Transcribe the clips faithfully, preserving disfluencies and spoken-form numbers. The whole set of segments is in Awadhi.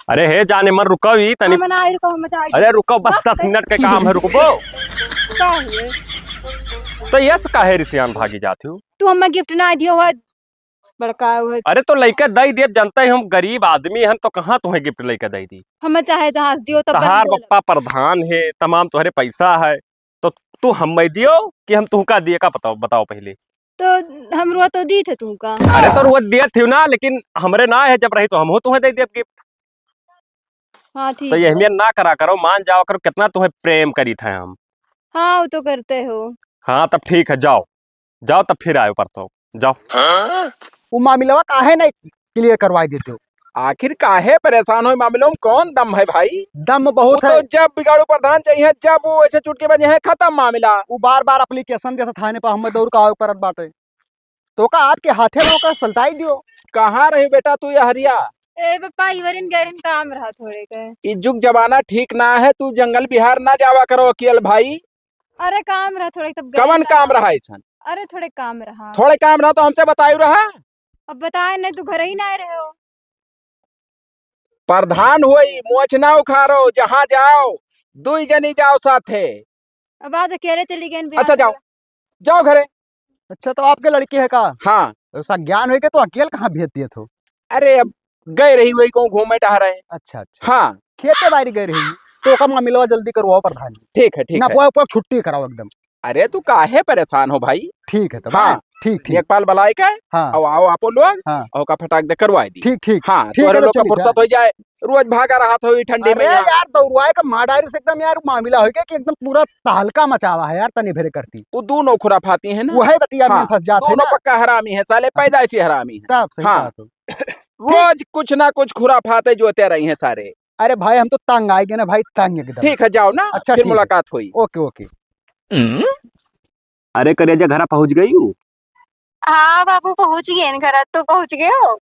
अरे हे जाने मन, रुको ही तनी। हम ना आई, रुको, हम जाई। अरे रुको, बस हाँ, दस मिनट के काम है, रुकबो। का हुए? तो यस काहे रिसियान भागी जात हो? तू हमें gift ना दियो है, बड़का हुए। अरे तो लइके दई देब, जनते ही हम गरीब आदमी हन, तो कहाँ तुम्हें gift लइके दई दी? हमें चाहे जहाज दियो, तब तहार बप्पा प्रधान है, तमाम तोहरे पैसा है, तो तू हमें दियो कि हम तुहका दिए का बताओ, बताओ पहले। तो हम रुआ तो दी थे तुमका। अरे तो रुआ दिए थे ना, लेकिन हमरे ना है, जब रही तो हम हो तुम्हें दे देब gift। हाँ, ठीक तो ये है। अहमियत ना करा करो, मान जाओ करो, कितना तुम्हें प्रेम करी थे हम। हाँ, वो तो करते हो। हाँ, तब ठीक है, जाओ, जाओ, तब फिर आयो परसों, जाओ। हाँ? वो मामलवा काहे नहीं clear करवाई देते हो? आखिर काहे परेशान हो, मामलों में कौन दम है भाई? दम बहुत वो तो है। जब बिगाड़ू प्रधान चाहिए, जब वो ऐसे चुटकी बजे हैं, खत्म मामला। वो बार बार application देता थाने पर, हमें दौड़ का आवे परत बाटे। तो का आपके हाथे में ओकर सलटाई दियो। कहाँ रही बेटा तू ये हरिया? ए पप्पा, इवरिन गैरिन काम रहा थोड़े के। ई जुग जमाना ठीक ना है, तू जंगल बिहार ना जावा करो अकेल भाई। अरे काम रहा थोड़े, तब गए कवन ना। काम रहा ऐसन? अरे थोड़े काम रहा। थोड़े काम रहा तो हमसे बतायु रहा। अब बताए नहीं, तू घर ही ना रहे हो। प्रधान होई, मोछ ना उखाड़ो, जहाँ जाओ, दुई जनी जाओ साथे। अब आज अकेले चली गए बिहान अच्छा, जाओ, में। जाओ घरे। अच्छा, तो आपके लड़की है का? हाँ। ऐसा ज्ञान होई के तो अकेल कहाँ भेज दिए थो? अरे, अब गए रही वही कहूँ घूमे टहरे। अच्छा, अच्छा। हाँ। खेते बारी गए रही, तो ओका मामलवा जल्दी करवाओ प्रधान जी। ठीक है, ठीक ना है। पुआ, पुआ छुट्टी कराओ एकदम। अरे, तू काहे परेशान हो भाई? ठीक है, तो हाँ। भाई, ठीक, ठीक। लेखपाल बुलाए के, हाँ। और आओ आपो लोग, हाँ। और का फटाक दे करवाए दी। ठीक, ठीक। हाँ, ठीक तोहरे है, तो लोग का चलिए, फुर्सत हाँ। हो जाए, रोज भागा रहा था ई ठंडी में अरे यहाँ। यार, दौड़वाए का मार डायरी से एकदम यार मामला हो गया कि एकदम पूरा तहलका मचावा है यार, तनी भेरे करती। वो दोनों खुराफाती हैं ना। वही बतिया में हाँ, फंस जाते हैं दोनों ना। पक्का हरामी है साले, पैदाइशी हरामी है। तब सही हाँ। कहा तू। रोज कुछ ना कुछ खुराफाते जोते रही हैं सारे। अरे भाई, हम तो तंग आ गए ना भाई, तंग एकदम। ठीक है, जाओ ना, अच्छा, फिर ठीक है। मुलाकात होई। Okay, okay. हम्म? अरे करेजा, घरा पहुँच गई हूँ? हाँ बाबू, पहुँच गए हैं घरा, तू पहुँच गए हो?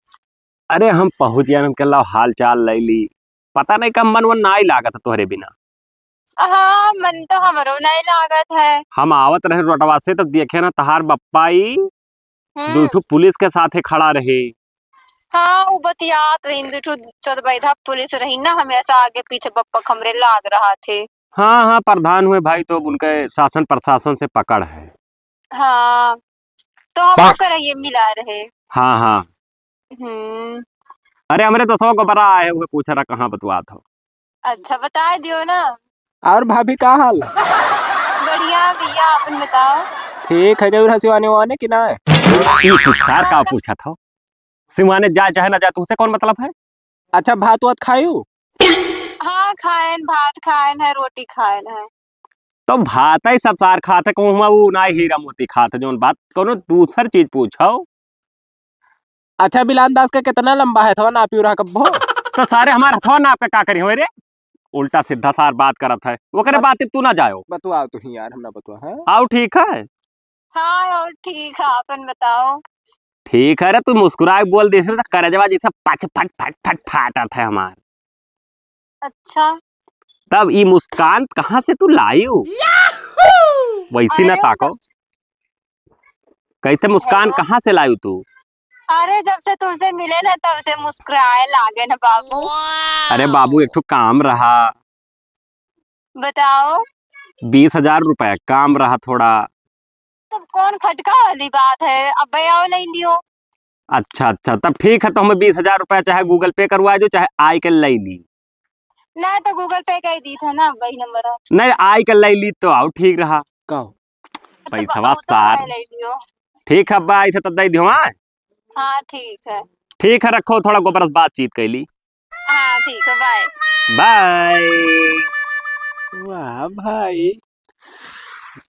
अरे हम पहुँच गए, हम कहला हाल चाल ले ली। पता नहीं कब मन वन ना ही लागत तोहरे बिना। हाँ, मन तो हमरो नहीं लागत है। हम आवत रहे रोडवा से, तब देखे ना तहार बप्पा ई हम्म। दू ठो पुलिस के साथे खड़ा रहे। हाँ, उ बतियात रही, दू ठो चौदबैधा पुलिस रही ना, हमेशा आगे पीछे बप्पा हमरे लाग रहा थे। हाँ, हाँ, प्रधान हुए भाई, तो अब उनके शासन प्रशासन से पकड़ है। हाँ, तो हम पा- ओकर ये मिला रहे। हाँ, हाँ। हम्म। अरे, हमरे दोस्तों को बड़ा आए हुए पूछ रहा, कहाँ बतुआत हो? अच्छा, बताए दियो ना। और भाभी, का हाल? बढ़िया भैया, अपन बताओ। ठीक है, जरूर है सिवाने वाने कि ना है? ई तू ठार का पूछत हो? सिवाने जाए चाहे ना जाए, तुझसे कौन मतलब है? अच्छा, भात वात खायू? हाँ, खाएन, भात खाएन है, रोटी खाएन है। तो भात ही सब सार खात है, कहूँ हुआ वो ना हीरा मोती खात है, जौन बात, कौनो दूसर चीज पूछो। अच्छा, बिलान दास का कितना लंबा है, थोड़ा नापियो रहा कब्बो? तो सारे हमार हथवा नाप के का करी हो रे? उल्टा सीधा सार बात करत है, ओकरे बत-, बात तू ना जायो। बतुआओ तू ही यार, हम ना बतुआ, हाँ? आओ, ठीक है। हाँ, और ठीक है, अपन बताओ। ठीक है रे, तू मुस्कुराए बोल दे, तो करजवा जैसे पच फट फट फट फाटत है हमार। अच्छा। तब ई मुस्कान कहाँ से तू लायू? वैसी ना अरे, ताको। कैसे मुस्कान हेलो। कहाँ से लायू तू? अरे, जब से तुमसे मिले ना, तब से मुस्कुराए लागे ना बाबू। अरे बाबू, एक ठो काम रहा। बताओ। बीस हजार रुपया काम रहा थोड़ा। तब कौन खटका वाली बात है, अब आओ ले लियो। अच्छा, अच्छा, तब ठीक है, तो हमें बीस हजार रुपया चाहे Google Pay करवा दो, चाहे आई के ले ली। नहीं तो Google Pay कर दी था ना, वही नंबर है। नहीं, आई के ले ली तो आओ ठीक रहा। का हो? तो पैसवा बहुत सार। ले लियो। ठीक है, अब्बा, ऐसे तो दे दियो, हाँ? हाँ, ठीक है। ठीक है, रखो, थोड़ा गोबर से बातचीत कर ली। हाँ, ठीक है, bye। Bye। वाह भाई।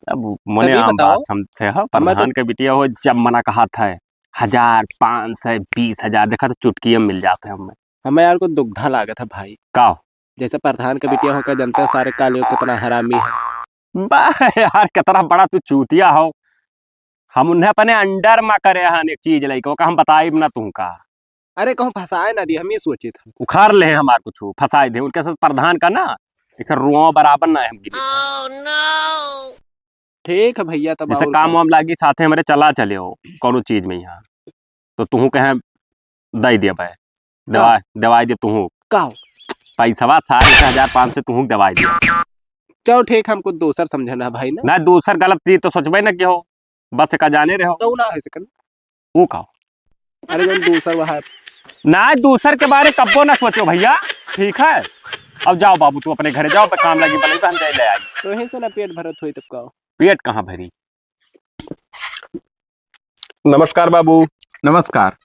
अब मने तभी आम बताओ, बात समझते हो, हमें तो प्रधान के बिटिया हो, जब मना कहा था, हजार, पाँच सौ, बीस हजार, देखा तो चुटकिए में मिल जाते हैं हमें। हमें यार को दुग्धा लागत है भाई। का? जैसे प्रधान के बिटिया होकर जनता सारे कालियों कितना हरामी है। बा यार, कितना बड़ा तू चूतिया हो। हम उन्हें अपने under में करे हन एक चीज लइके, ओका हम बताइब ना तुमका। अरे कहूँ फंसाए ना दी, हम ही सोचित हन। उखाड़ ले हमार कुछ, फंसाए दे उनके साथ प्रधान का ना, इसे रुआ बराबर ना हम गिरे। ठीक है भैया, तब जैसे और काम का? वाम लागी साथे हमरे चला चले हो कौनो चीज में यहाँ, तो तुहू कहे दे दिया भाई, का? दवा, दवाई दे तुहू। का हो? पैसवा सार एक हजार पाँच सौ तुहूँ के दवाई दिया। चलो ठीक, हमको दोसर समझना है भाई ना। ना, दोसर गलत चीज तो सोचबे न किहो, बस का जाने रहो। तो ना है सकन। वो का? अरे जौन दोसर वहाँ। ना, दोसर के बारे कब्बो ना सोचो भैया, ठीक है? अब जाओ बाबू, तू अपने घरे जाओ, पे काम लगी बनई, तो हम जाए ले आई। तो यहीं से ना पेट भरत होई तब का? पेट कहाँ भरी? नमस्कार बाबू। नमस्कार।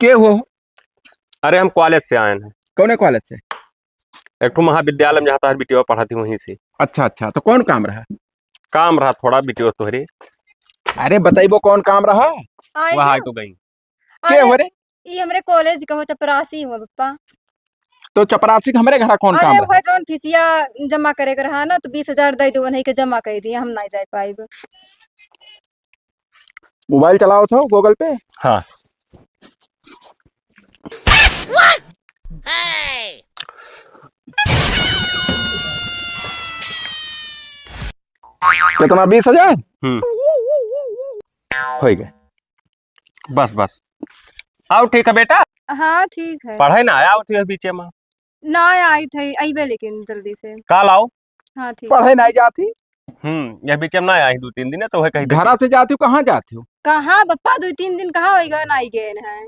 के हो? अरे हम कॉलेज से आए हैं। कौने कॉलेज से? एक ठो महाविद्यालय में जहाँ तहार बिटिया पढ़ा थी वहीं से। अच्छा, अच्छा, तो कौन काम रहा? काम रहा थोड़ा बिटिया तोहरे। अरे बताइबो कौन काम रहा? आए वह ना। आए तो गई। के अरे, हो रे? ई हमरे कॉलेज के हो, चपरासी हुआ पप्पा। तो चपरासी के हमरे घरा कौन अरे काम रहा? वह जौन फीसिया जमा करे के रहा ना, तो बीस हजार दे दो, वही के जमा कर दिए, हम नहीं जाए पाइब। मोबाइल चलाओ थो Google पे? हाँ। कितना? बीस हजार? हम्म। हो गए। बस, बस। आओ, ठीक है बेटा। हाँ, ठीक है। पढ़े ना आया होती है बीचे में। ना आई थी, अइबे लेकिन जल्दी से। काल आओ। हाँ, ठीक। पढ़े ना जाती। हम्म, यह बीचे में ना आई दो तीन दिन है, तो वह कही घरा से जाती हो, कहाँ जाती हो? कहाँ बप्पा, दो तीन दिन कहाँ होइगा, ना आई गए हैं।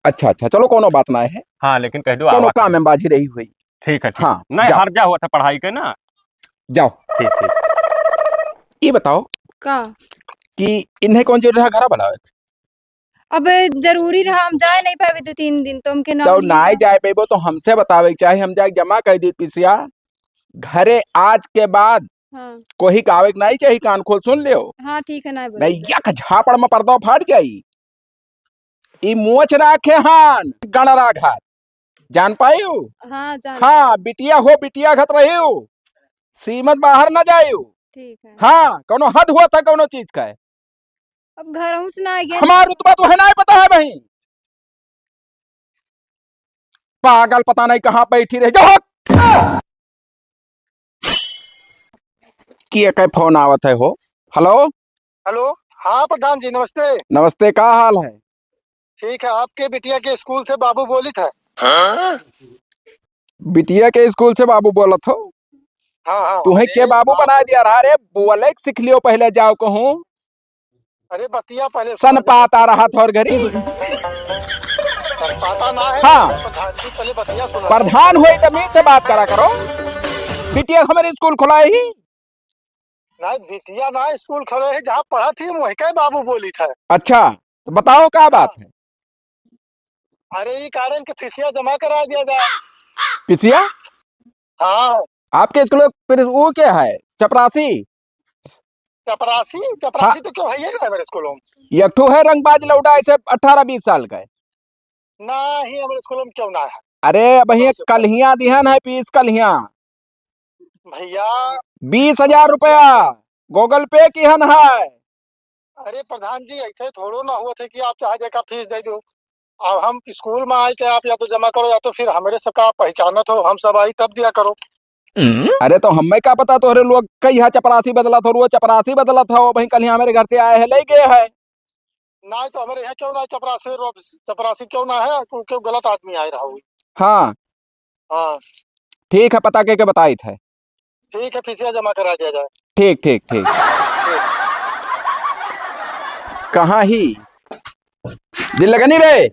अच्छा, अच्छा, चलो, कोनो बात ना है। हाँ, लेकिन कह दो कोनो आवा काम करें। में बाझी रही हुई। ठीक है, ठीक। हाँ, नहीं, जाओ। हर्जा हुआ था पढ़ाई के ना। जाओ। ठीक, ठीक। ये बताओ का? कि इन्हें कौन जरूरी रहा घरा बुलावे? अब जरूरी रहा, हम जाए नहीं पावे दो तीन दिन, तो हमके ना तो होई ना ना। जाए पेबो तो हमसे बतावे के चाही, हम जाके जमा कर दी पिसिया। घरे आज के बाद हाँ। कोई के आवे के नहीं चाही, कान खोल सुन लियो। हाँ, ठीक है, ना नहीं, बोलिए। यक झापड़ में पर्दा फाट जाई। ई मोच राखे हान गणरा घात, जान पायू? हाँ, जान हाँ, पाई। बिटिया हो, बिटिया घत रहियो, सीमत बाहर न जायू। ठीक है। हाँ, कोनो हद हुआ था कोनो चीज का है। अब घर से ना आ गया। हमार रुतबा तो है ना पता है बहिन। पागल पता नहीं कहाँ बैठी रही। जाओ। किए के फोन आवत है हो? हेलो। हेलो। हाँ प्रधान जी, नमस्ते। नमस्ते, का हाल है? ठीक है, आपके बिटिया के स्कूल से बाबू बोलित है। बिटिया के स्कूल से बाबू बोलत हो? हाँ, हाँ। तुम्हें के अरे बाबू बाबू। बना दिया रहा रे? बोले के सीख लियो पहले, जाओ कहूँ। अरे बतिया पहले सन सुनो। पाता रहा थोर घरी। सन पाता ना है, हाँ। प्रधान जी पहले बतिया सुनो। प्रधान होई तो मीत से बात करा करो। बिटिया हमारे स्कूल खुला ही। नहीं, बिटिया ना स्कूल खोले है, जहाँ पढ़ा थी वहीं का बाबू बोलित है। अच्छा, तो बताओ का बात है? अरे, ई कारण के फीसिया जमा करा दिया जाए। पिसिया? हाँ। आपके स्कूल में फिर वो क्या है? चपरासी? चपरासी? चपरासी हाँ। तो क्यों है, यही है मेरे स्कूलों में। एक ठो है रंगबाज लौंडा, ऐसे अठारह बीस साल का है। ना ही हमारे स्कूलों में क्यों ना है? अरे, अब ये कौन से कलहिया दिहन है, पीस कलहिया। भैया। बीस हजार रुपया Google Pay किहन है। अरे प्रधान जी, ऐसे थोड़ो ना हुआ थे कि आप चाहे जेका फीस दे दो। अब हम स्कूल में आए के आप या तो जमा करो या तो फिर हमरे सबका पहचानत हो, हम सब आई तब दिया करो। अरे तो हमें का पता तोहरे लोग कहिया चपरासी बदलत हो, रोज चपरासी बदलत हो, वहीं कल हमरे घर से आए हैं, ले गए हैं। ना तो हमरे यहाँ क्यों ना चपरासी रो-, चपरासी क्यों ना है, क्यों, क्यों गलत आदमी आए रहा हो। हाँ। हाँ। ठीक है, पता के, के बताइत है। ठीक है, फीसिया जमा करा दिया जाए। ठीक, ठीक, ठीक। कहाँ ही? दिल लगनी रे?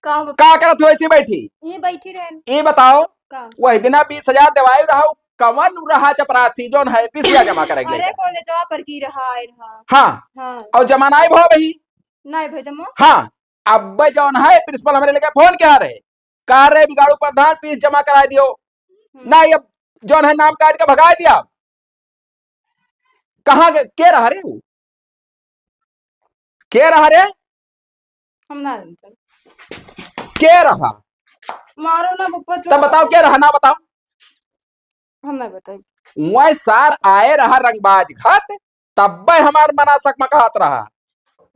का हो? का करत हो ऐसी बैठी? ये बैठी रहन। ये बताओ, का? वही दिना बीस हजार देवाई रहा, कवन रहा चपरासी जौन है फीसिया जमा करे के अरे लेके? कॉलेजवा पर की रहा, आए रहा। हाँ। हाँ। और जमा नाई भो भाई? नाई भो जमा। हाँ। अब जौन है प्रिंसिपल हमरे लेके फोन किया रहे, कहा रहे बिगाड़ू प्रधान फीस जमा करा दियो। हम्म। ना, ये जौन है नाम काट के भगा दिया। कहाँ के, के रहा रे वो? के रहा रे? हम ना जानते। के रहा? मारो ना पप्पा, तब बताओ के रहा, ना बताओ। हम ना बताई। वह सार आए रहा रंगबाज घात, तब्बे हमार मना सकमकात रहा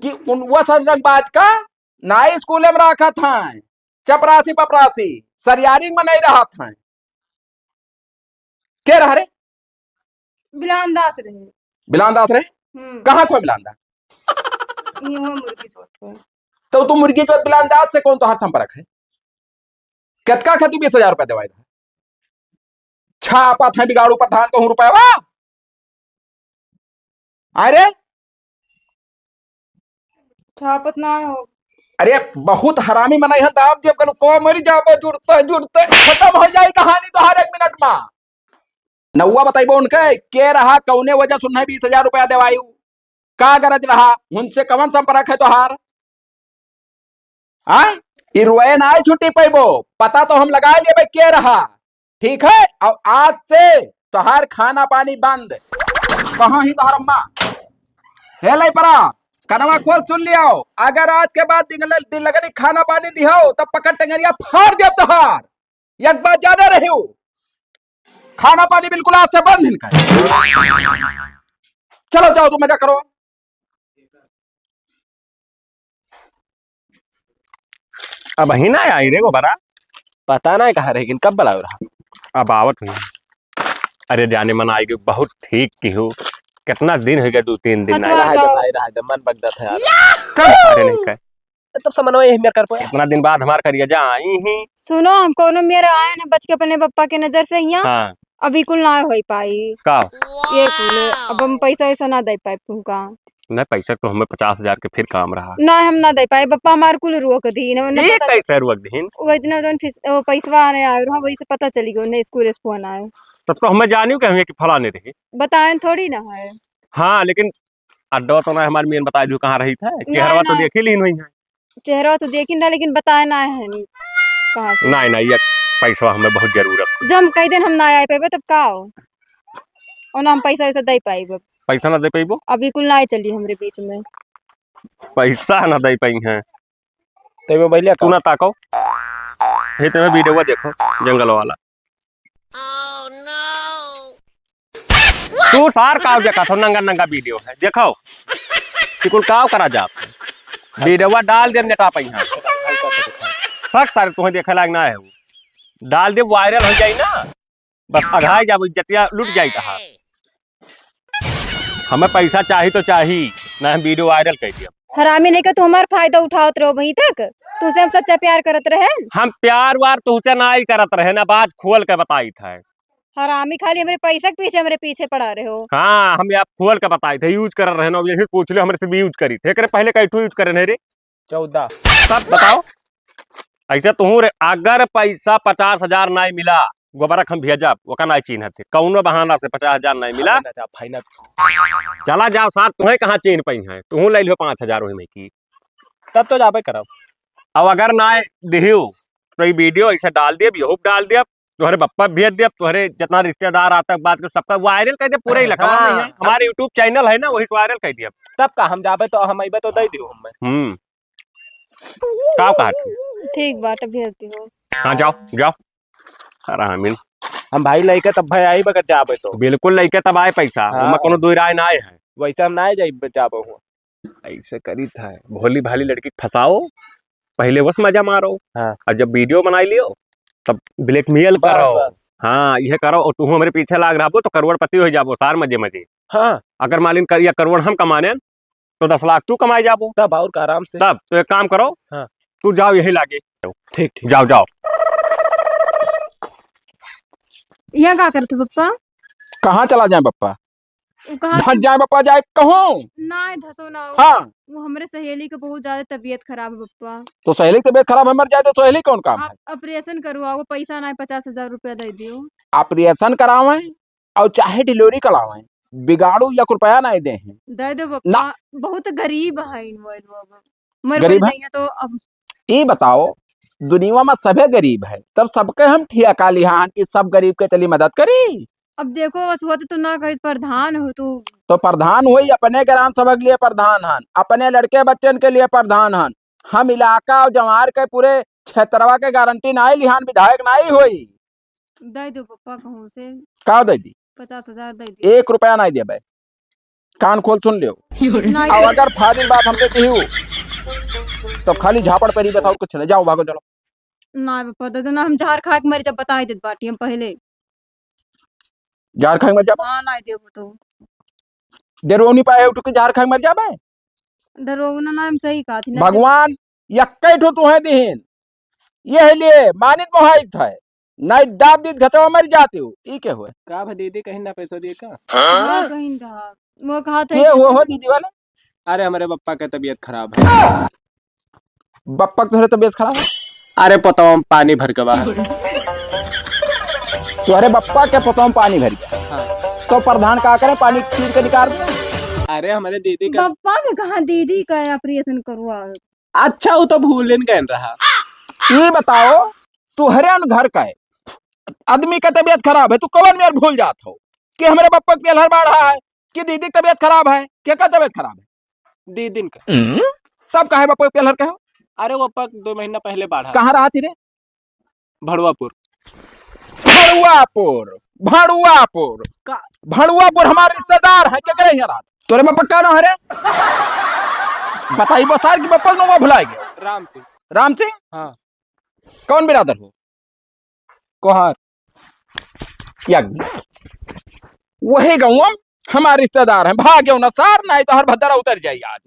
कि उन, वो सस रंगबाज का नाई स्कूल में राखत हैं, चपरासी पपरासी सरियारी में नहीं रहत हैं। के रहा रे? बिलान दास रहे। बिलान दास रहे? हम्म। कहाँ को बिलान दास? ये वो मुर्गी चोट है। तो तू मुर्गी चोट बिलान दास से कौन तोहार संपर्क है? कितका खातिर बीस हजार रुपया देवाई रहा? छापत है बिगाड़ू प्रधान कहूँ रुपयवा। अरे छापत ना हो। अरे बहुत हरामी मनई है, दाब दियो कलू को मरी जाबो, जुड़ते जुड़ते खतम हो जाई कहानी तोहार एक मिनट मा। नउवा बताइबो उनके, के रहा, कौने वजह से उन्हें बीस हजार रुपया देवायु? का गरज रहा? उनसे कवन संपर्क है तोहार? हाँ? ई रुए नाय छुट्टी पैबो, पता तो हम लगा लेबे के रहा, ठीक है? और आज से तोहार खाना पानी बंद। कहाँ ही तोहार अम्मा? हे लई परा, कनवा खोल सुन लियो, अगर आज के बाद दिन, दिन लगनी खाना पानी दिहो, तब पकड़ टंगरिया फाड़ देब तोहार। एक बात जाने रहियो, खाना पानी बिल्कुल आज से बंद इनका। चलो जाओ, तुम मजा करो। अबहीं ना आई रे गोबरा। पता ना कहाँ रह गइन, कब बुलायो रहा। अब आवत हुई। अरे जाने मन आई गई, बहुत ठीक किहू। कितना दिन होइ गया, दो तीन दिन ना आई। रहा है, भाई, रहा है, मन बगदत है यार। कब? अरे नहीं कहे। तब समनवा यही मेर कर पाया। इतना दिन बाद हमार करिया जा आई ही। सुनो, हम कौनो मेर आए ना बच के अपने पप्पा के नजर से हियाँ। हाँ। अभी कुल ना होइ पाई। का? ये कुल, अब हम पैसा वैसा ना दे पाए तुमका। नहीं, पैसा तो हमें पचास हजार के फिर काम रहा। ना, हम ना दे पाए, पप्पा हमार कुल रोक दी। ना, ना ये पता कैसे रोक दीन? वो इतना जौन फीस, वो पैसवा आने आए रहा, वही से पता चली गयो, उन्हें स्कूल से फोन आए। तब तो हमें जानियो कि हमें कि फलाने रही। बताएन थोड़ी ना है। हाँ, लेकिन अड्डवा तो ना हमार मेन बताए दियो कहाँ रही था, चेहरवा तो देखी लीन हुई है। चेहरवा तो देखिन रहा, लेकिन बताए ना है नी कहाँ से। नहीं, नहीं, ये पैसवा हमें बहुत जरूरत है। जब हम कह देन हम ना आए पाएबे, तब का हो? और ना हम पैसा वैसा दे पाइबे। पैसा ना दे पाइबो? अभी कुल ना चली हमरे बीच में। पैसा ना दे पाई हैं। ते मोबाइल तू का? ना ताको। हे ते वीडियो देखो, जंगल वाला। तू सार काव देखा थो, नंगा नंगा वीडियो है, देखो। कि कुल काव करा जात है। वीडियोवा डाल दे, नेटा पे यहाँ। फट सारे तुम्हें देखे लायक ना है वो। डाल दे, वायरल हो जाई ना। बस अघाई जाबो, इज्जतिया लुट जाई तहार। हमें पैसा चाही तो चाही, ना हम वीडियो वायरल कर दिया। हरामी नहीं का तू हमार फायदा उठावत रहो वहीं तक। तुझसे हम सच्चा प्यार करत रहे। हम प्यार वार तुझसे ना ही करत रहे ना, बात खोल के बताई था। हरामी, खाली हमरे पैसा के पीछे हमरे पीछे पड़ा रहे हो। हाँ, हम आप खोल के बताई थे, यूज कर रहे ना, यही पूछ लो, हमरे से भी यूज करी थे। एकरे पहले कई ठो यूज करे नहीं रे? चौदह। तब बताओ, ऐसे तुहूँ रे, अगर पैसा पचास हजार नाई मिला, गोबरक हम भेजब, ओका नाई चिन्हत है। कौनो बहाना से पचास हजार नाई मिला, फाइनल था, फाइनल। चला जाओ सार, तुम्हें कहाँ चिन्ह पाई हैं, तुहूँ ले लियो पाँच हजार वही में की। तब तो जाबे करब। अब अगर नाई दिहियो, तो ये वीडियो ऐसे डाल दियब, यहू डाल दियब, तोहरे बप्पा भेज दियब, तोहरे जितना रिश्तेदार, आतंकवाद के सबका वायरल कर दियब, पूरे इलाका में है। हाँ। हमारे YouTube चैनल है ना, वही से वायरल कर दियब। तब का हम जाबे तो हम अइबे तो दे दियो हमें। हम्म। का कहत हो? ठीक बाटे, भेज दियो। हाँ, जाओ, जाओ। हरामीन। हम भाई लइके तब भाई आई बगत जाबे तो। बिल्कुल लइके तब आए पैसा, हाँ। ओमा कोनो दुई राय ना आए है। वैसे हम ना आए जाई, जाबे हुआ। ऐसे करी था, भोली भाली लड़की के फंसाओ, पहले बस मजा मारो। हाँ। और जब वीडियो बनाई लियो, तब ब्लैकमेल बस, करो। बस। हाँ, ये करो, और तू हमरे पीछे लाग रहबो तो करोड़पति हो जाबो, सार मजे मजे। हाँ। अगर मालिन कर, या करोड़ हम कमाने, तो दस लाख तू कमाए जाबो। तब और का आराम से। तब तो एक काम करो, हाँ। तू जाओ यही लागे। ठीक, ठीक। जाओ, जाओ। यहाँ का करते पप्पा? कहाँ चला जाए पप्पा? वो कहाँ भज जाए पप्पा, जाए कहूँ? ना, धसो ना हो। हाँ। वो हमरे सहेली के बहुत ज्यादा तबीयत खराब है पप्पा। तो सहेली के तबीयत खराब है, मर जाए तो सहेली कौन काम आप है? ऑपरेशन करवाओ, पैसा ना है, पचास हजार रुपया दे दियो। ऑपरेशन करावे और चाहे डिलीवरी करावे, बिगाड़ू या रुपया नहीं दे हैं। दे दो ना। पप्पा, बहुत गरीब है वो लोग। मर गरीब मर है? जाइए तो अब। ई बताओ, दुनिया में सभे गरीब है, तब सबके हम ठिया का लिहान कि सब गरीब के चली मदद करी? अब देखो, बस होत तो ना कही, प्रधान हो तू। तो प्रधान होई, अपने ग्राम सभा के लिए प्रधान हन, अपने लड़के बच्चन के लिए प्रधान हन। हम इलाका और जवार के पूरे क्षेत्रवा के गारंटी नाई लिहान, विधायक नाई होई। दे दो पप्पा कहूँ से। का दे दी? पचास हजार दे दी। एक रुपया नाई देबे। कान खोल सुन लियो। नाई अब दे। अगर फाजिल बात हमसे कही हो, तो खाली झापड़ पर ही बताओ, कुछ नहीं। जाओ, भागो, चलो। ना पप्पा, दे दो ना, हम जहर खा के मर जब बताई देत बाटी हम पहले। जहर खा के मर जाब? हाँ, नाई देबो तो। डरवनी पाए उठ के जहर खा के मर जाबे? डरवना ना, हम सही कहा थी ना। भगवान यक्के ठो तुहे दिहिन, यह लिए मानित मोहाइत है। नाहीं डाब दीत घचवा मर जाते हो। ई के हुए? का भा दीदी कहीं ना पैसा दिए का? हाँ, कहीं रहा। वो कहा था के कि हो, हो दीदी वाले? अरे, हमरे पप्पा के तबीयत खराब है। बप्पा के तोहरे तबीयत खराब है? अरे, पतवा में पानी भर के बाहर। तोहरे बप्पा के पतवा में पानी भर गया। हाँ। तो प्रधान का करे, पानी पीट के निकाल दे? अरे, हमरे दीदी का बप्पा के कहाँ दीदी का ऑपरेशन करवा? अच्छा, वो तो भूलिन गए रहा। ये बताओ, तोहरे अन घर का है, आदमी का तबीयत खराब है, तू कवन मेर भूल जात हो कि हमरे बप्पा के पेलहर बाढ़ा है, कि दीदी की तबीयत खराब है, के का तबीयत खराब है? दीदी का। हम्म? तब काहे बप्पा के पेलहर कहो? अरे, वो पक दो महीना पहले बाढ़ा। कहाँ रहा थी रे? भड़ुआपुर। भड़ुआपुर, भड़ुआपुर। का? भड़ुआपुर हमारे रिश्तेदार हैं, के करे यहाँ रात? तोरे बप्पा का नाम है रे? बताई बसार की बप्पा का नाम भुला गया। राम सिंह। राम सिंह? हाँ। कौन बिरादर हो? कोहार। या वही गाँव हमारे रिश्तेदार हैं, भाग्यो ना सार, नाहीं तो हर भद्दरा उतर जाई आज।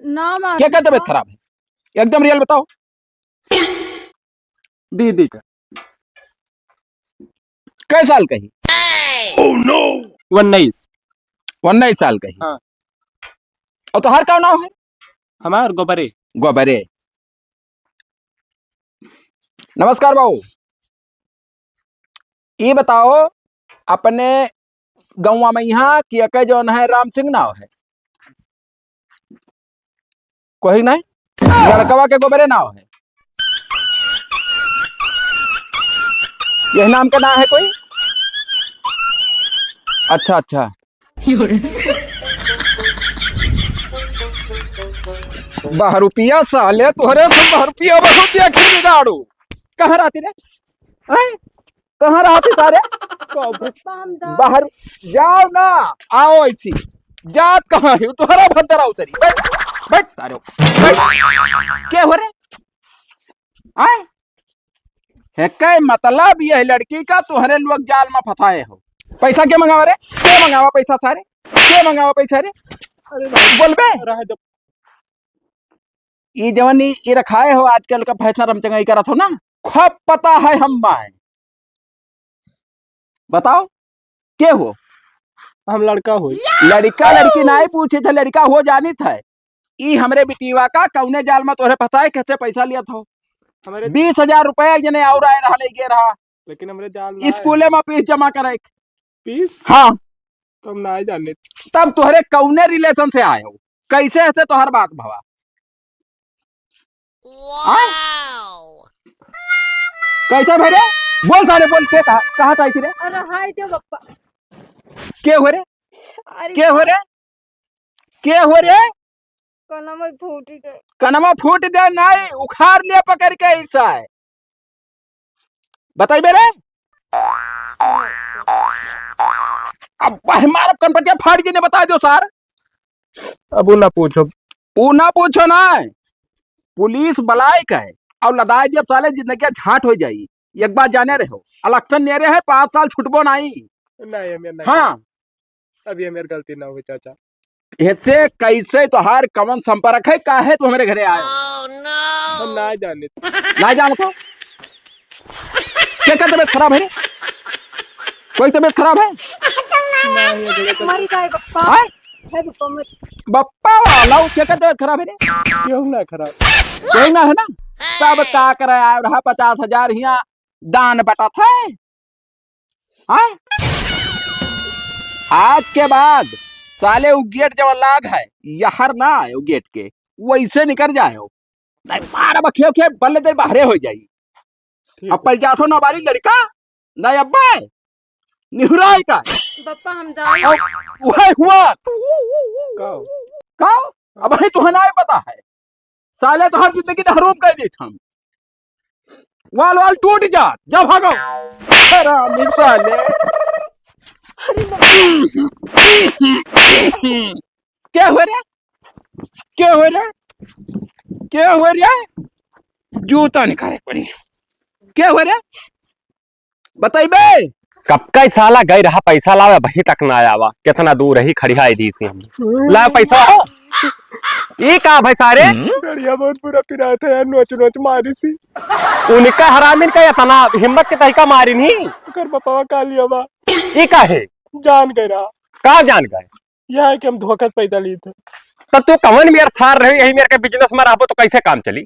ना मार के का तबीयत खराब है? एकदम रियल बताओ। दीदी का। कै साल का ही? उन्नीस। उन्नीस साल का ही। हाँ। और तोहार का नाम है? हमार गोबरे। गोबरे। नमस्कार बाबू, ई बताओ, अपने गौवा में यहाँ कि एके जौन है राम सिंह नाव है? कोई नहीं? लड़कवा के गोबरे नाव है, यही नाम का नाव है कोई? अच्छा, अच्छा। बहरुपिया साले, तोहरे से बहरुपिया बहुत देखी बिगाड़ू। कहाँ रहती रे? हैं? कहाँ रहती सारे? बाहर जाओ ना, आओ ऐसी। जात कहाँ है? तोहरा भद्दरा उतरी। बैठ, बैठ सारे, बैठ। के हो रे? आए? हेके मतलब यह लड़की का तोहरे लोग जाल में फंसाए हो। पैसा के मंगावा रे? के मंगावा पैसा सारे? के मंगावा पैसा रे? अरे भाई, बोलबे? रहे दो। ई जवन ई, ई रखाए हो आजकल का फैशन रमचंगाई करत हो ना, खूब पता है हम माए। बताओ, के हो? हम लड़का हो। लड़का लड़की नाहीं पूछे थे, लड़का हो जानी थे। ई हमरे बिटिया का कौने जाल में तोहरे फंसाए, कैसे पैसा लिया था? हमरे बीस हजार रुपया एक जने और आए रहा, ले गए रहा। लेकिन हमरे जाल ना आए। स्कूले में फीस जमा करे। फीस? हाँ। तो हम ना जाने। तब तोहरे कौने relation से आए हो? कैसे ऐसे तोहर बात भवा? आय? कैसे भरे? बोल सारे, बोल, के कहा, कहाँ से आई थी रे? अरे हाय दे बप्पा। के हो रे? अरे के हो रे? के हो रे? कनमा फूट गए। कनमा फूट गए नहीं, उखाड़ लिया पकड़ के ऐसा है। बताइबे रे? अब वह मारब कनपटिया फाड़ के ने बता दो सार। अब वो ना पूछो। वो ना पूछो ना। पुलिस बलाए का है और लदाए जब साले जिंदगी झाट हो जाई। एक बात जाने रहे हो, election नेरे है, पाँच साल छुटबो नहीं। नहीं, हमें नहीं। हाँ। अब ये मेरी गलती ना हुई चाचा। ऐसे कैसे तोहार कवन संपर्क है, काहे तू हमरे घरे आए? हम ना जाने। ना जानो तो? के का तबीयत खराब है रे? कोई तबीयत खराब है? नहीं, अगले तो मरी जाए बप्पा। हाँ? है बप्पा मरी। बप्पा वाला, वो के का तबीयत खराब है रे? क्यों ना खराब? यही ना है ना? तब का करे आए रहा पचास हजार हिया दान बटा था। हाँ? आज के बाद साले उ गेट जवन लाग है, यहर ना आए उ गेट के, वैसे निकर जाए हो। नहीं मार बखियो के बल्ले दे बाहरे हो जाई। ठीक अब है। पल जाथो ना बारी लड़का, नहीं अब्बे, निहुराई का। बप्पा हम जाओ। अब वही हुआ। का? का? अब वही तुहनाए पता है। साले तोहर जिंदगी हराम कर देत हम। वाल वाल टूट जा, जा भागो। हरामी साले। क्या हो रे? क्या हो रे? क्या हो रे? जूता निकाले पड़ी। क्या हो रे? बताइबे? कब का साला गए रहा पैसा लावे, अबहीं तक ना आवा। कितना दूर रही, खड़ियाई दी थी हम। हम्म। ला पैसा हो। ई का भाई सारे? गड़िया बहुत बुरा पिरात है यार, नोच नोच मारी थी। उनका हरामिन का इतना हिम्मत के तहिका मारी नहीं। ओकर बपवा कालिया बा। ई का है? जान गए रहा। का जान गए? यह है कि हम धोखा से पैसा लिए थे। तो तू कवन मेर सार रहे, यही मेर के business में रहबो तो कैसे काम चली?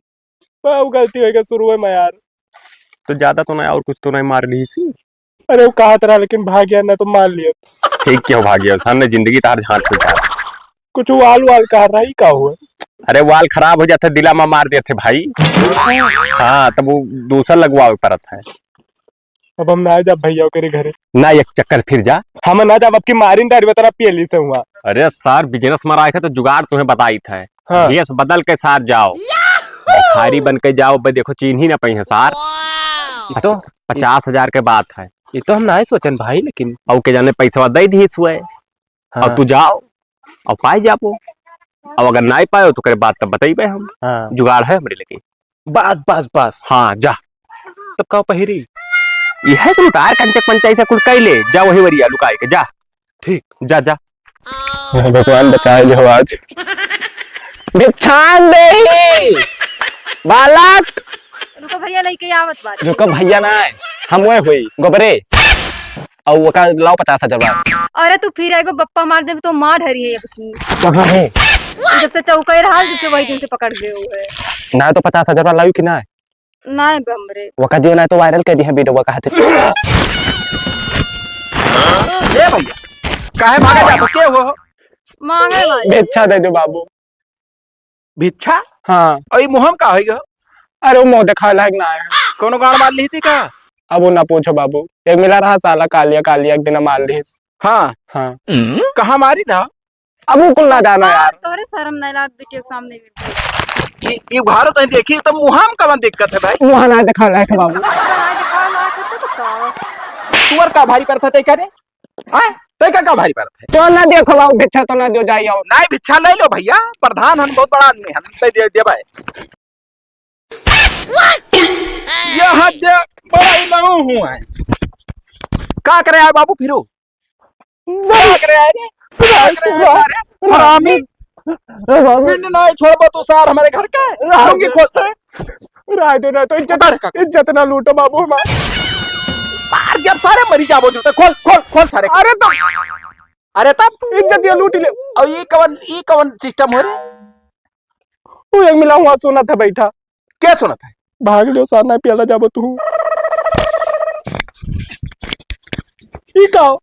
बा, वो गलती हो गई शुरू में यार। तो ज्यादा तो नहीं, और कुछ तो नहीं मार ली सी? अरे वो कहा तरह, लेकिन भाग गया ना तो मार लिया। ठीक क्यों भाग गया? सामने जिंदगी तार झांक से जा। कुछ वाल वाल कहा रहा ही का हुआ? अरे वाल खराब हो जाते, दिला में मार देते भाई। हाँ, तब वो दूसरा लगवावे पड़त है। अब हम ना जाब भैया ओकरे घरे। ना, एक चक्कर फिर जा। हम ना जाब, अब की मारिन दारू तरह पियली से हुआ। अरे सार, business में रहा है तो जुगाड़ तुम्हें बताई था। हाँ। भेष बदल के सार जाओ, भिखारी बन के जाओ, बे देखो चीन्ही ना पई है सार। ये तो पचास हजार के बात है। ये तो हम ना सोचन भाई, लेकिन और के जाने पैसा दे दी हुए। हाँ। और तू जाओ और पाए जाबो, और अगर ना पाए तो करे बात तब बताइबे हम। हाँ। जुगाड़ है हमरे लेके। बस बस बस। हाँ जा। तब का पहिरी? यह तो उतार कंचक पंचाई से कुल कई ले, जा वही वरिया लुकाए के जा। ठीक। जा जा। हे भगवान, बचाए लिहो आज। भिक्षान देहि बालक। रुको भैया, लइके आवत बानी। रुको भैया ना, हम वह हुई गोबरे। और वो का लाओ पचास हजार बार। अरे तू फिर एगो बप्पा मार देबे तो मार हरी है अब की। कहाँ है? जब से चौका ही रहा, जब से वही दिन से पकड़ गए हुए। ना तो पचास हजार बार लायू कि ना? नाय बे हमरे। वका दियो ना तो viral कर दिहे video वका हाथे। ए भैया, काहे भागे जाबो? के हो? मांगे भाई। भिक्षा दे दो बाबू। भिक्षा? हाँ। और ई मुहम का होई गो? अरे वो मुंह देखावे लायक ना है। कोनो गाड़ मार ली थी का? अब वो ना पूछो बाबू। एक मिला रहा साला कालिया, कालिया एक दिन मार ली। हाँ। हाँ। कहाँ मारी ना? अब वो कुल ना जानो यार। तोरे शर्म नहीं लागत बिटिया के सामने भी। ये, ये भारत है, देखी तो मुहाम कवन दिक्कत है भाई? मुहा ना देखा लायक है बाबू। मुहा ना देखा लायक है तो बताओ। तुअर का भारी पड़त है तै करे? हाँ? तै का, का भारी पड़त है? तो ना देखो बाबू, भिक्षा तो ना दो जाई आओ। नहीं, भिक्षा ले लो भैया, प्रधान हम बहुत बड़ा आदमी हम, तै दे, दे भाई। यह हद बड़ा ही लड़ू हुआ है। का करे आए बाबू फिरू? का करे आए रे? का करे आए रे? हरामी। पिंड ना छोड़बो तू सार हमारे घर के। लुंगी खोल से। राय दो ना तो इज्जत, उतार का। इज्जत ना लूटो बाबू हमार। मार जब सारे मरी जाबो जूते। खोल, खोल, खोल सारे। अरे तो। अरे तब। इज्जत ये लूट ले। और ये कवन, ये कवन system हो रे? तू एक मिला हुआ सुनत है बैठा। क्या सुनत है? भाग लियो सार, ना पियाला जाबो तू। ई का हो?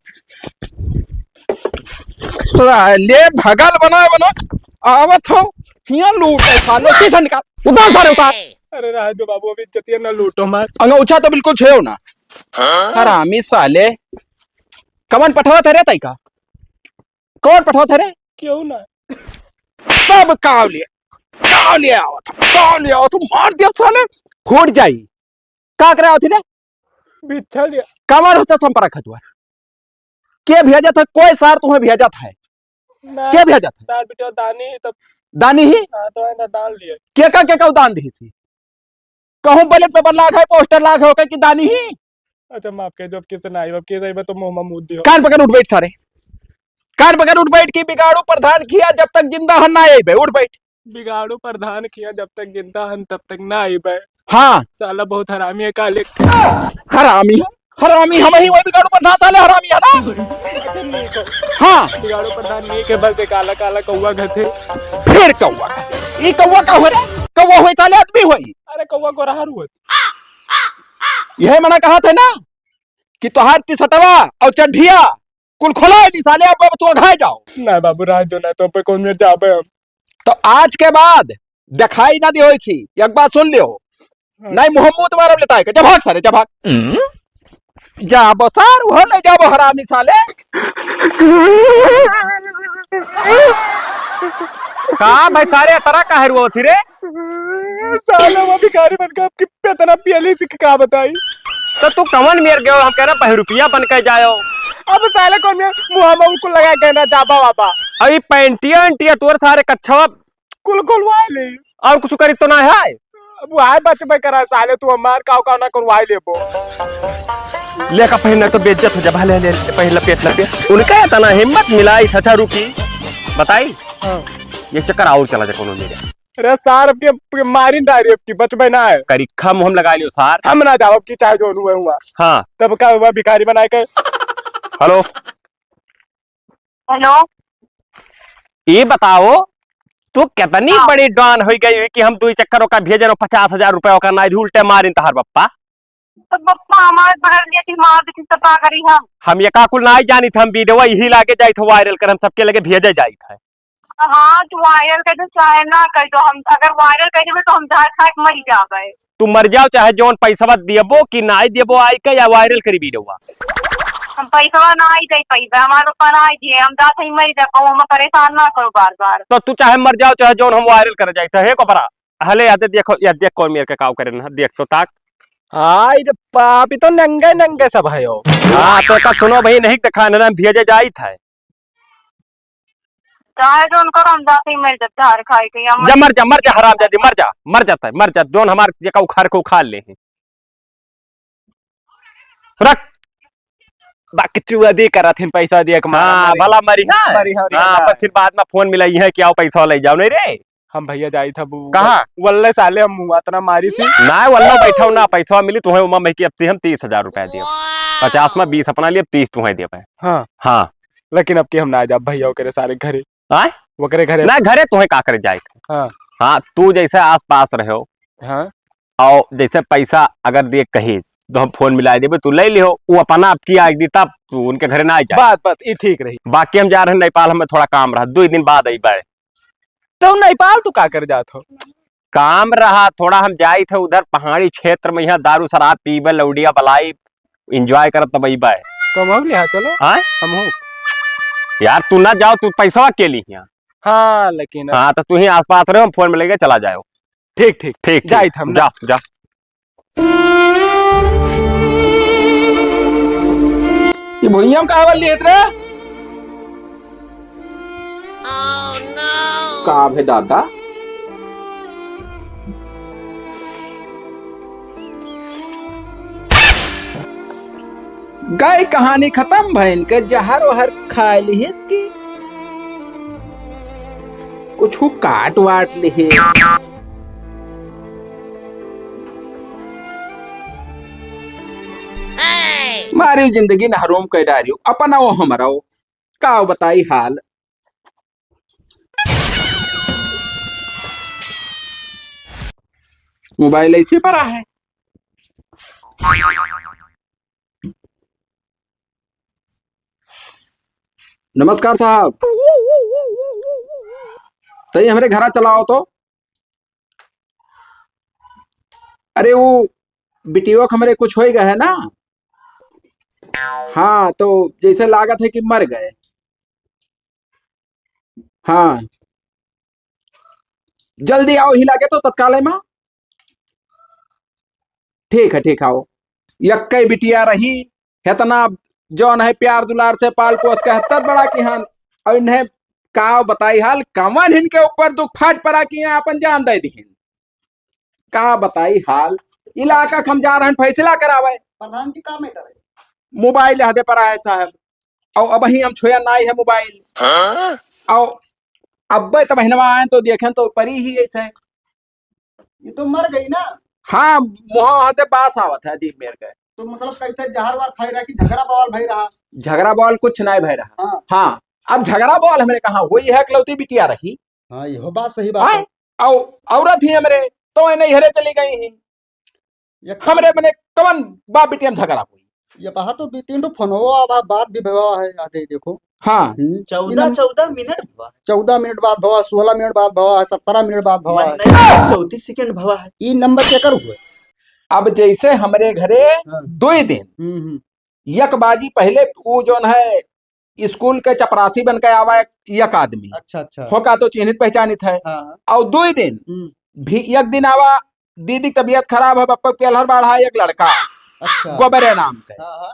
ले भगल बना बना आवत हो। हियां लूट सालो, पीछे निकाल। उतार सारे, उतार। अरे रह दो बाबू, अभी इज्जतिया ना लूटो हमार। अंगौछा तो बिल्कुल छेओ ना। हरामी साले। कवन पठवा था रे तई का? कौन पठवा था रे? क्यों ना? सब काव ले, काव ले आवत, काव ले आवत, मार दिया साले, फूट जाई। का करे आवत रे? बिच्छा लिया। कमर होता संपरा खतुआ। के भेजत है? कोई सार तुम्हें भेजत है? ना, के भेजत है? तार बेटा दानी ही तब। दानी ही? हाँ, तो है ना, दान लिया। के का, के का दान दी थी? कहूँ ballot paper लाग है, poster लाग है, ओकर की दानी ही? अच्छा, माफ कर दो, अब कैसे ना आई, अब कैसे आई, तो मुंह में मुंह दियो। कान पकड़ उठ बैठ सारे, कान पकड़ उठ बैठ की बिगाड़ू प्रधान खिया जब तक जिंदा हन ना आइबे, उठ बैठ। बिगाड़ू प्रधान खिया जब तक जिंदा हन तब तक ना आइबे। हाँ। साला बहुत हरामी है काले। हरामी है, हरामी हम ही वही बिगाड़ू प्रधान साले हरामी है ना। हाँ। बिगाड़ू प्रधान नहीं के बल से काला काला कौआ घथे। फिर कौआ, ई कौआ का हो रे? कौआ होई साले आदमी होई? अरे कौआ गोरहर हुआ। यह मना कहा था ना कि तोहार टी-शर्टवा और चड्ढिया कुल खोला है, निशाले अब तू अघाए जाओ। ना बाबू, रह दो ना, तो पे कौन में जाबे हम। तो आज के बाद दिखाई ना दियो छी, एक बात सुन लियो। हाँ। नहीं मुंह मुंह तुम्हारा लेता है, जा भाग सारे, जा भाग। हम्म? जाबो सार, वो ले जाबो हरामी साले। का भाई सारे, इतना काहे रुआ थी रे? साले वो भिखारी बन के आपकी इतना पियली थी कि का बताई? तो तू कवन मेर गयो? हम कह रहे बहरुपिया बन के जायो। अब साले कौन मेर मुंह में उनको लगा के ना जाबा बाबा। अभी पैंटिया अंटिया तोर सारे कच्छवा कुल खुलवा ले। और कुछ करी तो ना है? अब वो आए बचबे करा साले, तू हमार काव काव ना करवाई लेबो। ले का पहले तो बेइज्जत हो जा, ले, ले, ले, पहले पेट लपे। उनका इतना हिम्मत मिला, इस अच्छा रुकी। बताई? हाँ। एक चक्कर और चला जाए कोनो मेरे। अरे सार, अब के, अब के मारिन डारी, अब की बचबे ना है। करिखा मुँह में लगा लियो सार। हम ना जाओ, अब की चाहे जो हुए हुआ। हाँ। तब का हुआ भिखारी बनाए के? हेलो। हेलो। ये बताओ, तू कितनी हाँ। बड़ी डॉन हो गई हुई कि हम दुई चक्कर ओका भेजे रहो पचास हजार रुपया ओका ना, उल्टे मारिन तहार बप्पा। तो बप्पा हमारे बगल में थी, मार दी थी, तो का करी हम? हम ये का कुल ना जानी थे, हम वीडियो यही लागे जाई थे वायरल कर, हम सबके लगे भेजे जाई थे। हाँ, तू वायरल कर दे, चाहे ना कर दो, हम अगर वायरल कर देबे तो हम जहर खा के मर जाबे। तू मर जाओ, चाहे जौन पैसवा देबो कि नाई देबो आई के, या वायरल करी वीडियोवा। हम पैसवा नाई दे पैबे, हमारे ऊपर नाई दिए, हम जाते ही मर जा, कहूँ हमें परेशान ना करो बार बार। तो तू चाहे मर जाओ, चाहे जौन हम वायरल कर जाए, चाहे को परा। हले, या दे देखो, या देख कौन मेरे के काव करे ना, देख तो ताक। आई रे बाप, ये तो नंगे नंगे सब है यो। हाँ, तो का सुनो भाई, नहीं दिखा ना, भेजे जाई था। चाहे जो उनको हम जाते ही मर जाते, हार खाए के, या जा मर जा, मर जा, हरामजादी, मर जा, मर जाता है, मर जा, जोन हमार जेका उखाड़ के उखाड़ ले हैं। रख। बाकी चुआ दे करत हिन, पैसा दिया के मारा, हाँ, मरी। भला मरी, हाँ। मरी, हाँ, हाँ, हाँ। पर फिर बाद में फोन मिलाई है कि आओ पैसा ले जाओ, नहीं रे। हम भैया जाई था वो कहाँ? वल्ले साले हम मुआ तना मारी थी। ना, वल्ले बैठाओ ना, पैसा मिली तुम्हें, उमा में कि अब से हम तीस हजार रुपया दियो। पचास में बीस अपना लिए, तीस तुम्हें दियो भाई। हाँ। हाँ। लेकिन अब की हम ना जाब भैया ओकरे सारे घरे। आय? ओकरे घरे। ना, घरे तुम्हें का करे जाए? हाँ। हाँ, तू जैसे आस पास रहो। हाँ। और जैसे पैसा अगर दे कही, तो हम फोन मिला देबे, तू ले लिहो। वो अपना आपकी आज दी, तब तू उनके घरे ना आ जाए। बात, बात, ये ठीक रही। बाकी हम जा रहे हैं नेपाल, हमें थोड़ा काम रहा, दो दिन बाद आई बाय। तो नेपाल तू का कर जात हो? काम रहा, थोड़ा हम जाई थे उधर पहाड़ी क्षेत्र में, यहाँ दारू शराब पीबे, लौड़िया बलाई, enjoy करत तब अइबे। तो हम ले, हाँ, चलो। हाँ? हम हो। यार, तू ना जाओ, तू पैसवा के ली यहाँ। हाँ, लेकिन हाँ, तो तू ही आसपास रहो, हम फोन में लेके चला जाओ। ठीक, ठीक। ठीक, ठीक। जाई थे हम ना। जा, जा। ये भुइयां में का बल लिहत रे? का भे दादा? गई कहानी खतम भइन के जहर वहर खाए लिहिस की कुछ काट वाट लिहे। मारी जिंदगी नहरोम के डारियो, अपना वो हमरो, का बताई हाल। मोबाइल ऐसे पड़ा है। नमस्कार साहब, तई हमरे घरा चलाओ तो। अरे वो बिटियो के हमरे कुछ होइ गए है ना, हाँ, तो जैसे लागत है कि मर गए। हाँ, जल्दी आओ, हिला के तो तत्काल में। ठीक है, ठीक है, आओ। यक्के बिटिया रही, इतना जौन है प्यार दुलार से पाल पोस के हत्तत बड़ा किहन, और इन्हें का बताई हाल, कवन इनके ऊपर दुख फाट पड़ा कि यहाँ अपन जान दे दिहिन। का बताई हाल, इलाका के हम जा रहन फैसला करावे। प्रधान जी, का matter है? मोबाइल हदे पर है साहब, और अबहीं हम छुया नाई है मोबाइल। हाँ? और अब्बे त बहिनवा आए तो देखें तो परी ही ऐसे। ये तो मर गई ना? हाँ, मुँह हदे बास आवत है अजीब मेर के। तो मतलब कैसे जहर वार खाई रहा कि झगड़ा बवाल भई रहा? झगड़ा बवाल कुछ नाई भई रहा। हाँ। हाँ, अब झगड़ा बवाल हमरे कहाँ होई है, इकलौती बिटिया रही। हाँ, इहो बात सही बात आय, है। औ-, औरत ही हमरे, तो ए नैहरे चली गई ही। ये हमरे मने कवन बाप बिटिया में झगड़ा होई? ये बाहर तो दो तीन ठो फोनवो अब बात भी भवा है, आ दे देखो। हाँ। हम्म, चौदह, ई नम-, चौदह मिनट भवा है। चौदह मिनट बात भवा, सोलह मिनट बात भवा है, सत्रह मिनट बात भवा है। नहीं, चौंतीस सेकंड भवा है। ई नंबर केकर हुए? अब जैसे हमरे घरे हाँ। दुई दिन, हम्म, हम्म। एक बाजी पहले वो जौन है स्कूल के चपरासी बन के आवा एक, एक आदमी। अच्छा, अच्छा। होका तो चिन्हित पहचानित है। हाँ, हाँ। और दुई दिन हम्म। भी, एक दिन आवा, दीदी की तबीयत खराब है, बप्पा पेलहर बाढ़ा है, एक लड़का अच्छा। गोबरे नाम के। हाँ, हाँ।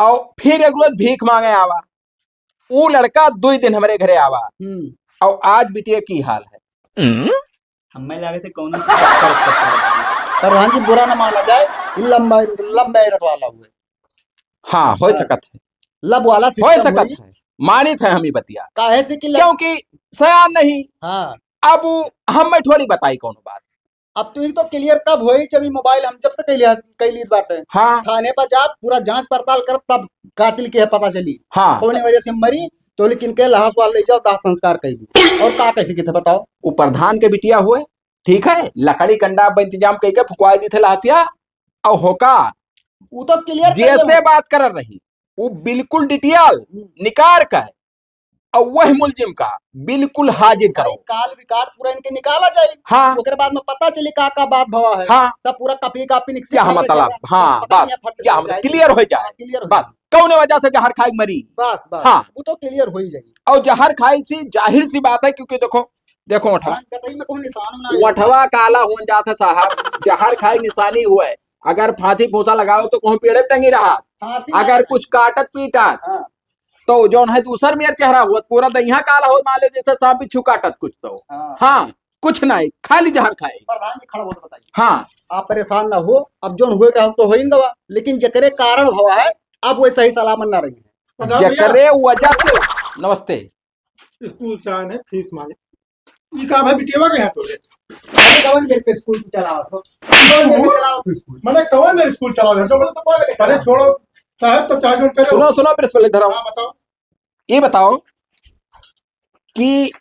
और फिर एक रोज भीख मांगे आवा, वो लड़का दुई दिन हमरे घरे आवा। हम्म। और आज बिटिया की हाल है। हम्म। हमें लगे थे कौनो से बात करत करत। प्रधान जी, बुरा ना माना जाए, ई लंबा, लंबा एडट वाला हुए। हाँ, हो हाँ। सकत है। लब वाला हो सिस्टम सकत होई। है। मानित है हम ई बतिया। काहे से कि लब- क्योंकि सयान नहीं। हाँ। अब हम मैं थोड़ी बताई कौन बात। अब तू ही तो clear कब होई, जब ई mobile हम जब्त कैले, कैली बाटे। हाँ। थाने पर जा, पूरा जांच पड़ताल कर, तब कातिल के पता चली। हाँ। कौने वजह से मरी, तो लेकिन के लहास वाल ले जाओ, दाह संस्कार कर दी। और का कैसे किथे बताओ? वो प्रधान के बिटिया हुए, ठीक है, लकड़ी कंडा पर इंतजाम कइके फुकवाए दी थे लहसिया, और होका वो तो clear कर जैसे दे। बात कर रही, वो बिल्कुल detail हम्म। निकार कर और वही मुलजिम का बिल्कुल हाजिर भाई, करो। काल record पूरा इनके निकाला जाए। हाँ। ओकरे बाद में पता चली का का बात भवा है। हाँ। सब पूरा copy copy निकसी क्या कर मतलब? रहे हैं। हाँ, पता बस, नहीं है, फट क्या जाए। मतलब? Clear हो जाए। हाँ, clear हो बस, जाए। कौने वजह से जहर खाई मरी? बस, बस। हाँ। वो तो clear हो ही जाएगी। और जहर खाई सी जाहिर सी बात है, क्योंकि देखो, देखो ओठवा। हाँ, कतई में कोई निशान ना है। ओठवा काला हो जात है साहब, जहर खाई निशानी हुआ है। अगर फांसी फूसा लगाओ तो कहूँ पेड़े पे टंगी रहा। फांसी अगर ना कुछ काटत पीटत, हाँ। तो जौन है दूसर मेर चेहरा होत, पूरा दहिया काला होत, मान ले जैसे सांप बिच्छू काटत कुछ तो। हाँ। हाँ, कुछ नहीं, खाली जहर खाए। प्रधान जी, खड़ा होके बताइए। हाँ। आप परेशान ना हो, अब जौन हुए रहा तो हो ही गवा, लेकिन जेकरे कारण भवा है, आप वैसे ही सलामत ना रहिए। प्रधान भैया। जेकरे वजह से, नमस्ते। स्कूल से आए हैं, फीस मांगे। ई का भाई बिटियावा के यहाँ तोरे? अरे कवन मेरे पे स्कूल चलावत हो? कवन मेरे चलावत हो स्कूल? मने कवन मेरे स्कूल चलावत हो? तो कौन लेके अरे चलावत हो? छोड़ो साहब, तो चाहे जो करे। सुनो, सुनो, प्रिंसिपल, इधर आओ। हाँ, बताओ। ये बताओ कि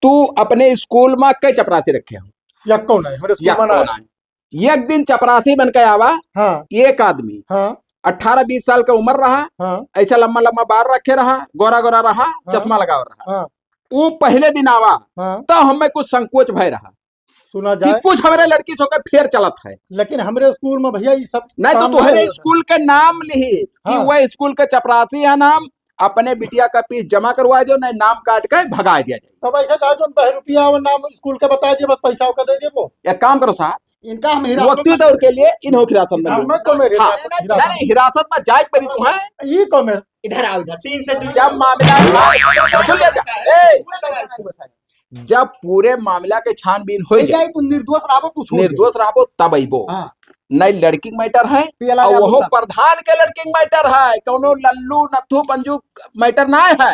तू अपने स्कूल में कई चपरासी रखे हो? यक्को नहीं, मेरे स्कूल में ना है। एक दिन चपरासी बन के आवा, हाँ। एक आदमी, हाँ। अठारह बीस साल का उम्र रहा, हाँ। ऐसा लम्बा लम्बा बार रखे रहा, गोरा गोरा रहा, हाँ। चश्मा लगावा रहा। हाँ। ऊ पहले दिन आवा, हाँ। तो हमें कुछ संकोच भय रहा सुना कि जाए। कुछ हमरे लड़की सो के फेर चलत है। लेकिन हमरे स्कूल में भैया ये सब नहीं तो काम ना तुम्हारे होता। स्कूल के नाम लिहिस कि हाँ। वह स्कूल के चपरासी है नाम, अपने बिटिया का फीस जमा करवा दो, नहीं नाम काट के भगा दिया जाए। तब ऐसा चाहे जो बह रुपया वो नाम स्कूल के बता दिए, बस पैसा ओका दे दिए वो। एक काम करो साहब, इनका हम हिरासत वक्ती में दौर के लिए इन्हों हिरासत में लो। हिरासत में तो मेरे हाँ। हिरासत नहीं, नहीं, हिरासत में जाए पड़ी तू है। ये कौन है? इधर आओ, इधर। तीन से दो। जब मामला सुन ले जा। ए, जब पूरे मामला के छानबीन हो जाए, जाए तो निर्दोष रहबो, कुछ हो निर्दोष जाए। रहबो, तब अइबो। हाँ। नहीं लड़की के मैटर है, पियला और जाबो वो सब। प्रधान के लड़की के मैटर है, कौनो लल्लू नथु पंजू मैटर ना है।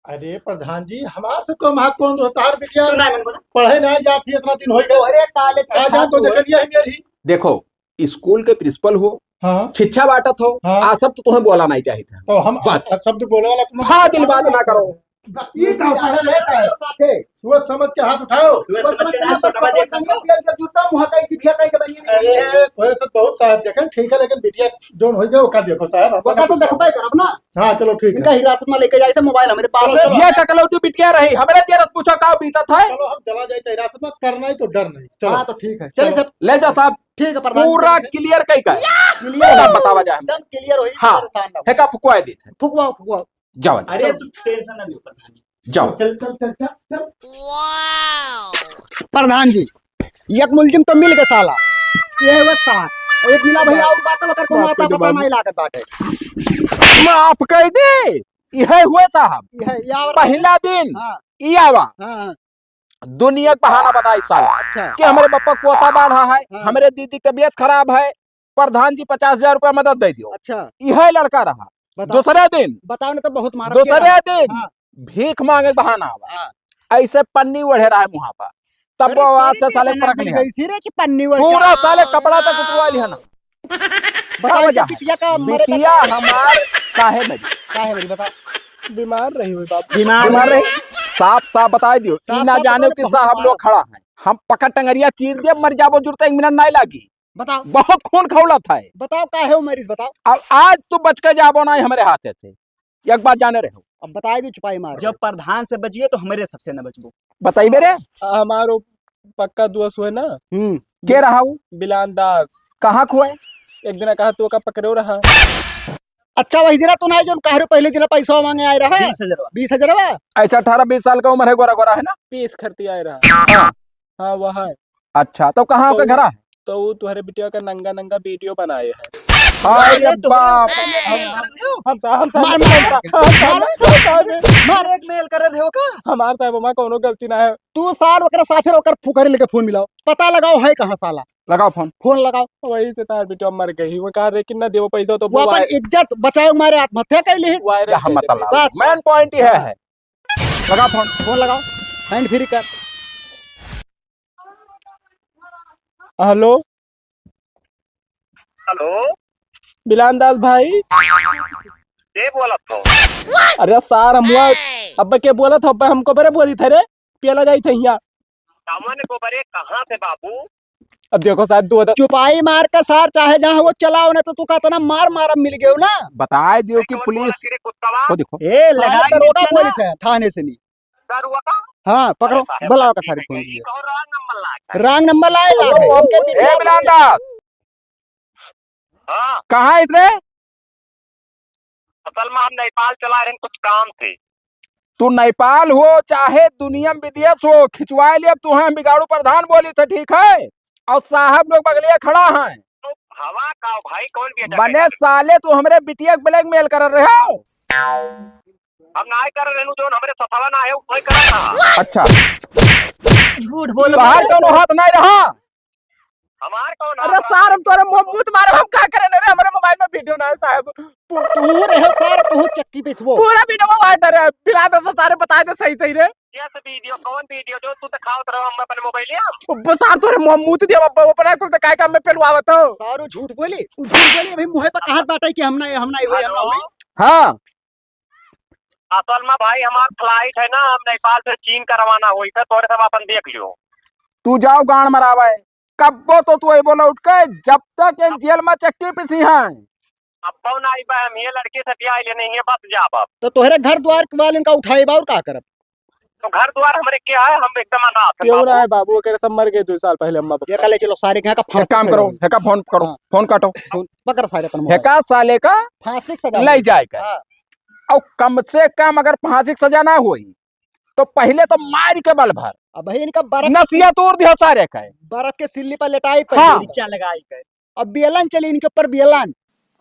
अरे प्रधान जी, हमार से कम हक कौन दो? तार बिटिया सुना है, मैंने बोला। पढ़े ना जाती, इतना दिन हो गया। अरे कॉलेज आ जान तो देखलिए ही मेरी। देखो, स्कूल के प्रिंसिपल हो, हाँ। शिक्षा बांटत हो, हाँ। आ सब तो तुम्हें बोला नहीं चाहिए था। तो हम बस। आ, शब्द बोले वाला कौन? फाजिल बात ना करो। ये का है, ये का है? साथे। सोच समझ के हाथ उठाओ। सोच समझ के हाथ उठाओ। अरे, तोरे से बहुत साहब देखे, ठीक है, लेकिन बिटिया जोन हो गया, ओका देखो साहब, हम ओका तो देखबे करब ना। हाँ, चलो, ठीक है। इनका हिरासत में लेके जाए थे, मोबाइल हमरे पास है। ये ककलौती बिटिया रही, हमरे जेरत पूछो का बीतत है। चलो, हम चला जाए, हिरासत में, करना ही तो डर नहीं। चलो। हाँ, तो ठीक है, चलिए चलो। साहब। ले जाओ साहब। ठीक है, प्रधान जी, पूरा ठीक है। क्लियर कई का है? क्लियर सब है। बतावा जाए। एकदम क्लियर होई, हाँ। परेशान ना हो। हेका फुकवा देते हैं। फुकवाओ, फुकवाओ। जाओ, जाओ। अरे, तू टेंशन ना लो, प्रधान जी। जाओ। चल, चल, चल, चल, चल। प्रधान जी, एक मुलजिम तो मिल गए साला। ये हुए साहब। और एक मिला भैया और बात, ओकर कोनो बाप आता रे पता बाप। नहीं लागत बाटे। माफ कर दे। यह हुए साहब। यह, यह और पहला दिन। हाँ। ई आवा। हाँ, हाँ। दुनिया के बहाना बनाई साला। अच्छा। कि हमरे बप्पा कोता बाढ़ा है, हाँ। हमरे दीदी की तबीयत खराब है, प्रधान जी पचास हजार रुपया मदद दे दियो। अच्छा। यह लड़का रहा। बताओ। दूसरे दिन। बताओ ना तो बहुत मारा दूसरे के रहा। दिन हाँ। भीख मांगे के बहाना आवा। हाँ। ऐसे पन्नी ओढ़े रहा है मुँहा पर। तब अरे वो आवाज से सारे साले पन्नी परख लिया। गई सी रे कि पन्नी ओढ़ के पूरा साले कपड़ा तक उतरवा लिया ना। बताओ बताओ जा। बिटिया का मरे का बिटिया हमार काहे मरी? काहे मरी बता? बीमार रही हुई बाबू। बीमार बीमार रही? रही? साफ साफ बताई दियो। साफ ई ना साफ जाने बताओ कि बहुत साहब मार। लोग खड़ा है। हम पकड़ टंगरिया चीर दे, मर जाबो, जरूरत एक मिनट नहीं लागी। बताओ। बहुत खून खौलत है। बताओ काहे वो मरीज बताओ। अब आज तू बच के जाबो ना हमरे हाथे से। एक बात जाने रहो। अब बताई दी चुपाई मार। जब प्रधान से बचिए तो हमरे सबसे न बचबो। बताइबे रे। हमारो पक्का दोस्त हुए ना। हम्म। के रहा उ? बिलान दास। कहाँ खुए? एक दिन कहा तू का पकड़ो रहा। अच्छा, वही दिना तो ना, जो कह रहे पहले दिन पैसा मांगे आए रहा। बीस हजारवा। बीस हजारवा? अच्छा, अठारह बीस साल का उम्र है, गोरा गोरा है ना? पीस खरती आए रहा। हाँ। हाँ, वह है। अच्छा, तो कहाँ तो ओके घरा? तो वो तुम्हारे बिटिया का नंगा नंगा वीडियो बनाए है। अरे अरे, तुम्हारे बाप। हम, हम, हम, मार, मार, मार, मार। मार। एक मेल करे रहे हो का? हमार साहब, हमार कोनो गलती ना है। तू सार ओकरा साथे ओकर फुकरे लेके फोन मिलाओ, पता लगाओ है कहाँ साला। लगाओ फोन। फोन लगाओ। वही से तार बिटिया मर गई। वो कहा रे कि ना देवो पैसा तो वो वो अपन वाय-, इज्जत बचाए मारे आत्महत्या कर ली। वायरल जा, हम कर दे मतलब, भाई। बस। मेन पॉइंट ये है। लगाओ फोन। फोन लगाओ। Hand free कर। हेलो। हेलो। बिलान दास भाई। के बोलत हो? अरे सार, हम हुआ, अब के बोलत हो, अब हमको बरे बोली थे रे, पियला जाई थे हियाँ। कवन को बरे, कहाँ से बाबू? अब देखो साहब, दो चुपाई मार के सार, चाहे जहाँ वो चलाओ ना, तो तू कहता ना मार मार, अब मिल गयो ना। बताए दियो कि पुलिस, कुत्ता। वो देखो। ए, सार लड़ाई दरोगा बोली थे थाने से नहीं। दरुआ का? हाँ, पकड़ो, अरे साहब, बुलाओ का गलती सारी है, फोन ये किया। कौन wrong number लाग है? Wrong number लाए, लाग है। ए, बिलान दास। हाँ। कहाँ है इतने? असल में हम नेपाल चला रहे हैं कुछ काम से। तू नेपाल हो चाहे दुनिया में विदेश हो, खिंचवाए लिए तू, हम बिगाड़ू प्रधान बोली थे, ठीक है? और साहब लोग बगलिया खड़ा हैं। तो हवा का भाई, कौन बेटा बने कहता है? साले, तू हमरे बिटिया के blackmail कर रहे हो। हम नाय कर रहे, जो हमरे ससवा ना है, वो कोई कर रहा। अच्छा। झूठ बोल तोहार रहे। कौनो हाथ नहीं रहा। हमार कौन अरे हाथ सार, रहा? हम तोरे मुंह मुंह मारे, हम का करे रे, हमरे mobile में video ना है साहब। तू, तू रहे सार, तू चक्की पिसबो। पूरा video में आए तेरे, पिला दे सारे, बता दे सही सही रे। Yes video, कौन video जो तू दिखावत रहो हम अपने mobile में? अब सार तोरे मुंह मुंह दिया, अब अपना कुल तो काय काम में पेलवावत हो? सारू झूठ बोली, तू झूठ बोली, अभी मुंह पे कहात बाटे कि हम ना, हम ना, हम ना। Hello? हाँ। असल में भाई हमार flight है ना, हम नेपाल से चीन करवाना होई था, तोरे सब अपन देख लियो। तू जाओ गांड मरावे, कब्बो तो तू अइबो लौट के, जब तक इन जेल में चक्की पिसी हैं। अब्बो ना अइबे, हम ये लड़की से ब्याह लेने ये बस जाब अब। तो तोहरे घर द्वार वाले का उठाइबा और का करब? तो घर द्वार हमरे क्या है, हम एकदम अनाथ हैं क्यों ना बाबू। है बाबू, ओकरे सब मर गए दो साल पहले अम्मा पापा। ये का ले चलो सारे के यहाँ का फांसी एक काम करो, करो। हेका फोन करो, हाँ। फोन काटो। फोन पकड़ सारे अपन मोबाइल। हेका साले का फांसी की सजा ले दे। जाए का। हाँ। और कम से कम अगर फांसी की सजा ना होई, तो पहले तो मार के बल भर। अब भाई इनका बर्फ नसिया तोड़ दियो सारे का। बर्फ के सिल्ली पर लेटाई पर हाँ। मिर्चा लगाई के। अब बेलन चली इनके ऊपर बेलन।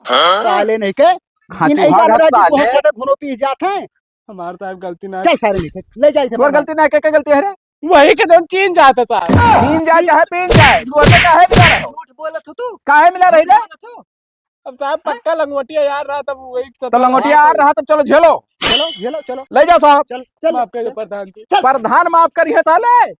हाँ? साले नहीं के। खांची इन ऐसा भागत लगा कि साले। बहुत ज्यादा घुनो पीस जात है। हमार साहब गलती ना। चल सारे लेके, ले जाए थे तोर बाबा। गलती ना, के, के गलती है रे? वही के जौन चीन जात है साहब। चीन जाए चाहे पीन जाए, तू हमें काहे मिला रहे हो? झूठ बोलत हो तू। काहे मिला रही रे? झूठ बोलत हो। अब साहब पक्का लंगोटिया यार रहा तब वही तो लंगोटिया यार रहा तब चलो झेलो। चलो, झेलो, चलो। ले जाओ साहब। चल, चल, माफ कर दो चल। प्रधान जी। चल। प्रधान माफ करी है साले।